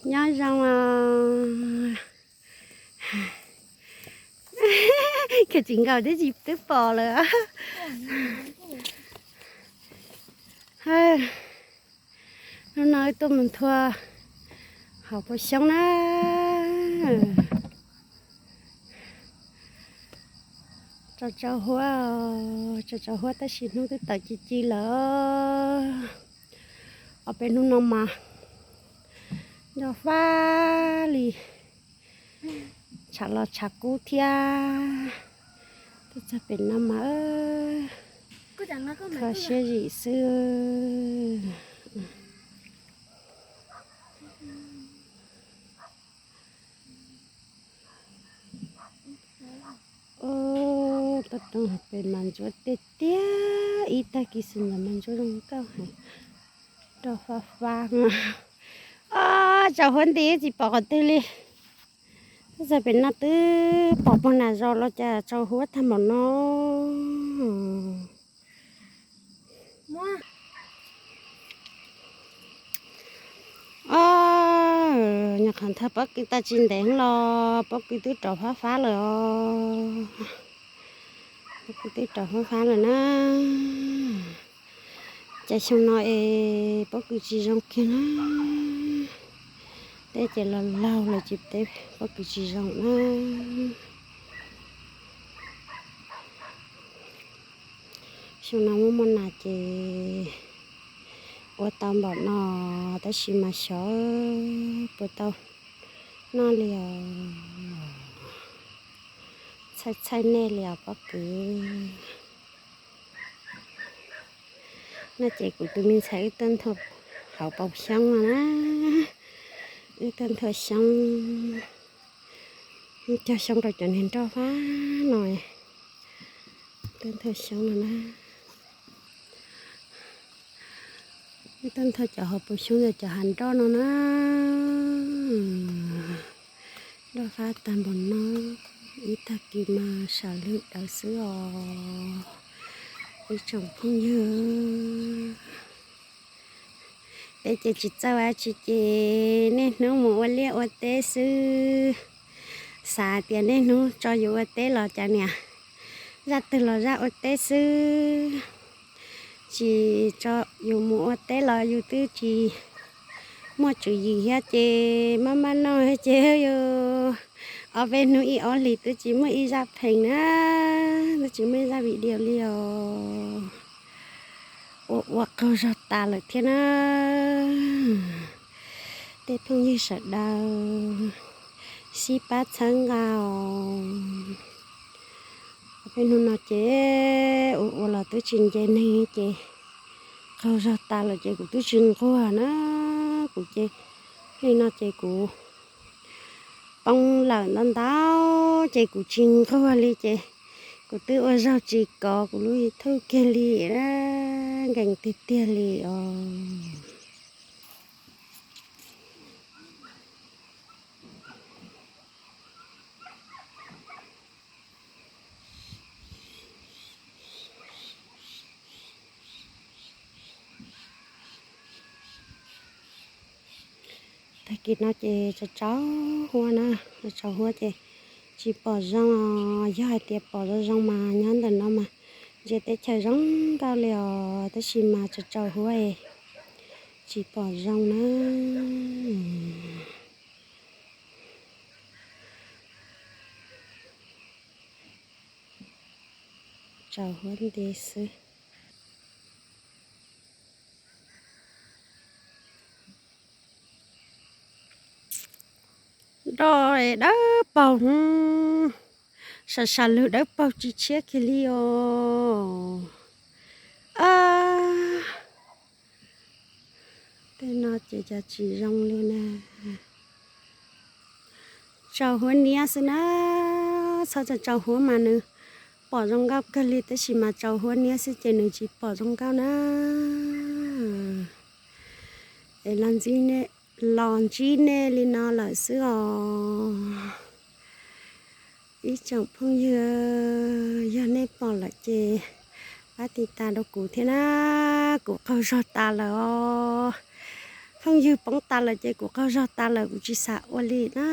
Nyob zoo os. Khaws tsis nkaus thiab tsis twb pom lawm. Hnub no wb tuaj mus nthua hauv paus xyoob na. Tsaus tsaus huab, tsaus tsaus huab tab sis hnub twb tawm ci ci lawm. Ob peb hnub no mas nroj fab li, tshav los tshav kub thiab. Tuaj txog pem no mas kho siab zim xwb. Toj roob pem mas ntsuab tiag tiag, ib tag kis xwb ntawd mas ntsuab zoo nkauj heev, nroj fab fab. Tsaus huab nti tsis pom qhov twg li. Txog pem no twb pom pog nas zos los cas tsaus huab tag npaum no. Os, nyuam qhuav nthuav pob kws tau tsis ntev los pob kws twb rov fab fab lawm os. Pob kws twb rov fab fab lawm na. Cas xyoo no es pob kws tsis zoo kiag na. Teb ces los laug lawm ces teb pob kws tsis zoo na. Xyoo no muaj muaj nas ces ua tau npaum no, tab sis mas xyov puas tau noj li os. Txhaij txhaij nej li os pob kws. No ces kuv tus me ntxhais wb tuaj nthua hauv paus xyoob no na. Wb tuaj nthua xyoob, cog xyoob rau cov niag nroj fab no. Tuaj nthua xyoob no na. Wb tuaj nthua cov hauv paus xyoob yog cov hav nroj no na. Nroj fab tag npaum no, ib tag kis mas sam lwg dawv xwb os. Ib tsoom phooj ywg, peb ces tsis txawj dab tsi ces niaj hnub mus ua liaj ua teb xwb. Xav tias niaj hnub tso yus ua teb los cas niam, zaj twg los zaj ua teb xwb. Tsis tso yus mus ua teb los yus twb tsis muaj tswv yim thiab ces maj maj noj ces yus ob peb hnub ib ob hlis twb tsis muaj ib zaj pheem na, twb tsis muaj ib zaj video li os. Ua ua qaug zog tas lawm thiab na. Tej phooj ywg sawv daws sib pab txhawb nqa os. Peb hnub no ces ua ua los twb tsis nce neeg ces qaug zog tas lawm ces kuv twb tsis nquag na. Kuv ces li no ces kuv poob lawm ntau ntau ces kuv tsis nquag li ces kuv twb ua zaug tsis kov kuv lub YouTube kiag li, nkees tiag tiag li os. Tag kis no ces tsaus tsaus huab na, tsaus tsaus huab ces tsis pom zoo, yog hais tias pom zoo zoo mas nyob ntawm no mas ntsia teb chaws zoo nkauj li os, tab sis mas tsaus tsaus huab es tsis pom zoo na. Tsaus huab nti xwb. Nroj dawb paug, sam sam lwg dawb paug tsis tshiab kiag li os. Tej no ces cas tsis zoo li na. Tsaus huab niab xwb na, txhob tsaus tsaus huab mas nws pom zoo nkauj kawg li, tab sis mas tsaus huab niab xwb ces nws tsis pom zoo nkauj na. Es los ntsib nej li no lawm xwb os. Ib tsoom phooj ywg, yog nej pom lawm ces pab tiv tas rau kuv thiab na, kuv qaug zog tas lawm os. Phooj ywg poob tas lawm ces kuv qaug zog tas lawm, kuv tsis xav ua li na.